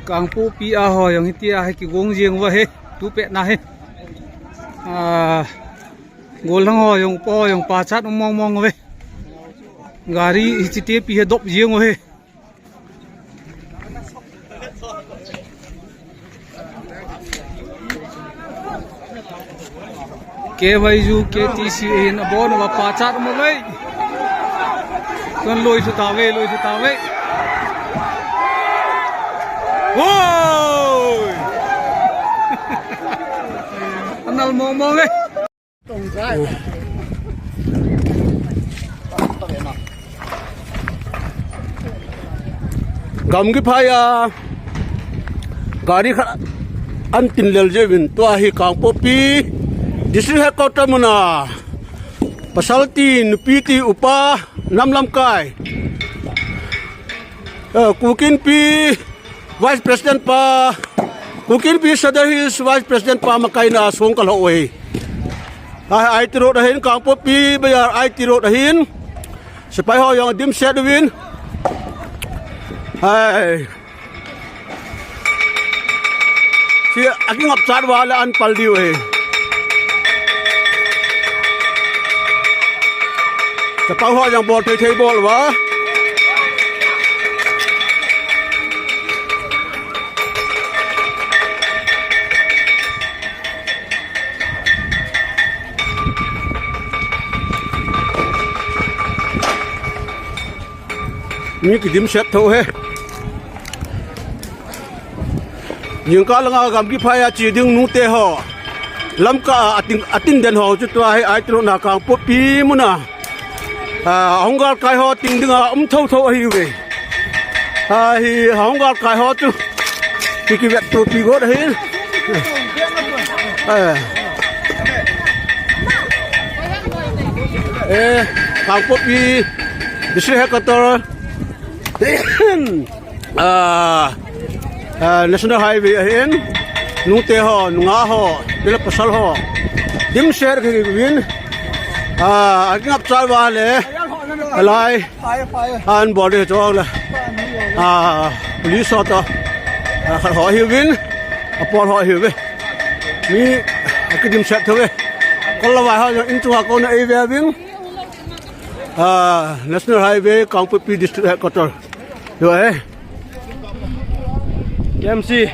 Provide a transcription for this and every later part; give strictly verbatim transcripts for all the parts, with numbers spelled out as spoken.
Kangpokpi a ho jong hitia hi kigong jeng uva hi, tupet na hi. Ah, gollhang ho jong, upa ho jong pachat um mong mong uve. Gari hiche tepi hi dop jeng uve. K Y U, K T C A in abon uva pachat um uve. Kan loi chu tave, loi chu tave. Hoi! Anal mong mong e. Gamgi phai a gari khat an tin lel jeh uvin tua hi Kangpokpi District Headquarter muna pasal ti, nupi ti, upa, nam lamkai, eh, Kuki Inpi Vice President pa, Kuki Inpi Sadar Hills Vice President pa makaina song kalho uve. Ai, I T Road ahin, Kangpokpi Bazar I T Road ahin. Sepai ho jong dimset uvin. Ai. Hiche akingap chat uva le an pal diu ahi. Chapang ho jong bol thei thei bol uva. Mi kidimset tho e. Jingkah langa gamgi phai a che ding nute ho. Lamkah a atin, atin den ho chu tua hi I T Road na Kangpokpi muna. Ah, hung galkai ho tin dinga um tho tho ahiuve. Ah, hi hung galkai ho chu. Ki kivet topi got ahi. Eh. Eh, Kangpokpi District Headquarter. Ah, ah, National Highway ahin, nute ho, nungah ho, tile pasal ho, dimset kahi uvin, ah, akingap chat uva le, alai, an bol ding chong le, ah, police ho toh, ah, khat ho ahiuvin, apol ho ahiuve. Mi, akidimset thou ve. Kol lavai ho jong in chunga kona eive uvin. Ah, National Highway, Kangpokpi District Headquarter. Yo, eh. K M C.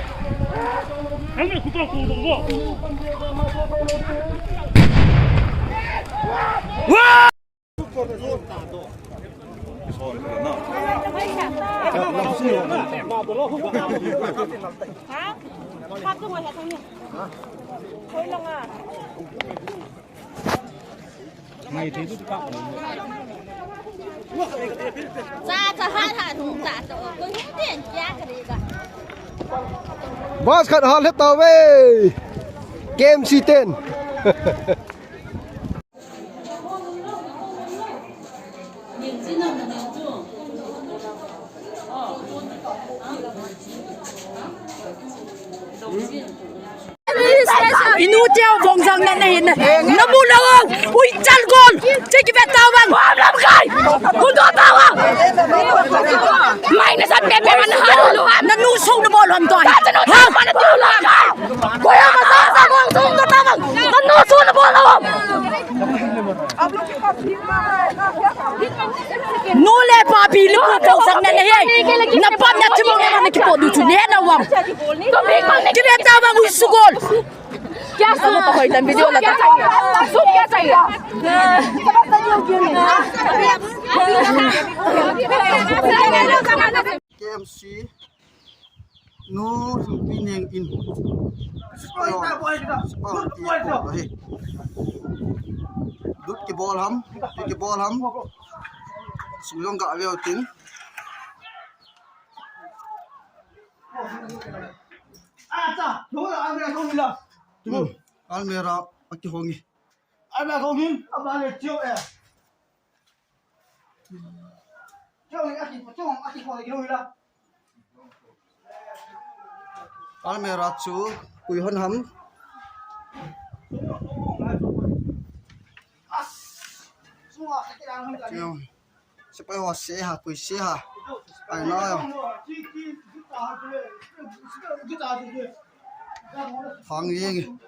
Bus khat hal het tauve. K M C ten. Inu teu bong jang na nei na. Na mu lo. Ui chal gol. Che kivet tau vang. Bom lam kai. Kun do tau vang. Mai na sa pe pe man ha lo. Na nu so na bol ham to. Ha na tu lo. Ko ya ma sa sa bong so na tau vang. Na nu so na bol ham. Nu le pa pi le pu pau sang na le he. Na pam na thimo na na kipo du chu le na wam. Kibe ta wam u sugol. Kya sung? Hoi tan video la ta. Sung kya chahiye? K M C. Nu Pi Neng in. Sipai hon ti ko ahi. Dut kibol ham, dut kibol ham. Sung jong ga veu tin. Hmm. Almirah akihong e. Almirah chu pui hon ham. Chu, sipai ho se ha, pui se ha. Ai na. Hang yeng.